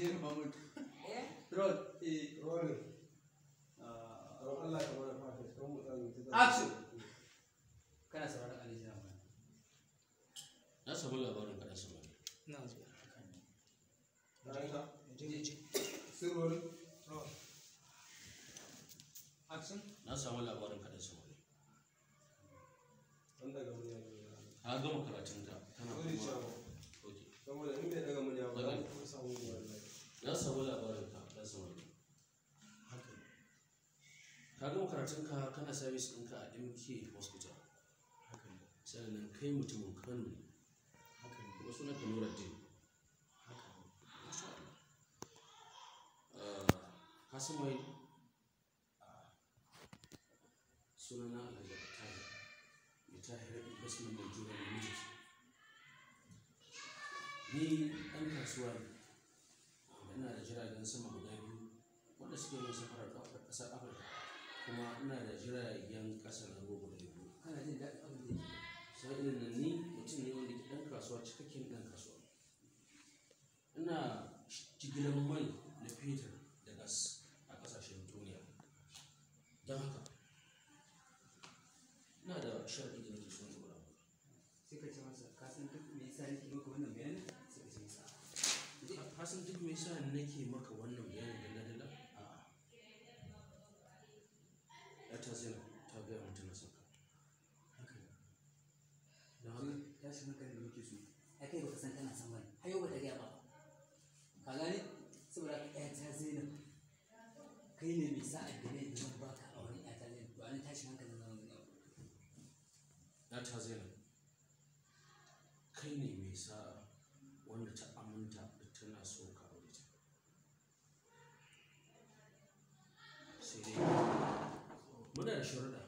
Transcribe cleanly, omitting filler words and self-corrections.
je Mahmud. Roll. Eh. Rolling. Don Allah ka mana perfect kan mu tsaya ta. Action. Kana sauraron Ali Jira mana. Na samu labarin kaɗan samari. Ina zuwa. Bayan ka. Je je. Still rolling. Roll. Action. Na samu labarin kaɗan samari. An daga murya ne. Ka gama karatunka kana Sorry, kuma. Shawo. Okay. Saboda in bai daga murya ba za ku samu wallahi. Na samu labarin ka ɗan samari. Haka ne. Ka gama karatunka kana service ɗinka a MK Hospital. Haka ne. Sannan kai mutumin Kano ne. Haka ne. Kuma sunan ka Nuruddin. Haka ne. Masha Allah. Ka san waye? Sunana Alhaji Tahir. Mai Tahir Investment Nigeria Limited. Ni ɗan kasuwa ne. Wanda ina da jiragen sama guda biyu wanda suke yin safarar ƙasar Afirka. Kuma ina da jiragen ƙasa na ruwa guda biyu. Kana jin daɗin abin da yake. Sa'ilin nan ni mutum ne wanda ke ɗan kasuwa, cikakken ɗan kasuwa. Ina jigilar mai na fetur da gas a ƙasashen duniya. Don haka ina da sharaɗi da nake son ɗora maka. Sai ka ce masa ka san duk me yasa nake maka wannan bayanin? Sai ka ce masa. Ka san duk me yasa nake maka wannan bayanin dalla dalla? A'a. Ƴata Zainab ta gaya min tana son ka. Haka ne. Don haka Tashin hankalin da muke so. Ai kai baka san kana son bane. Har yau bata gaya ba. Ka gane? Saboda haka ƴata Zainab kai ne mai sa'a da ne da zan baka a wani ƴata Zainab. To anan tashin hankalin zan gani. Ƴata Zainab kai ne mai sa'a wanda ta aminta da tana so ka aure ta. Sai dai muna da sharuɗa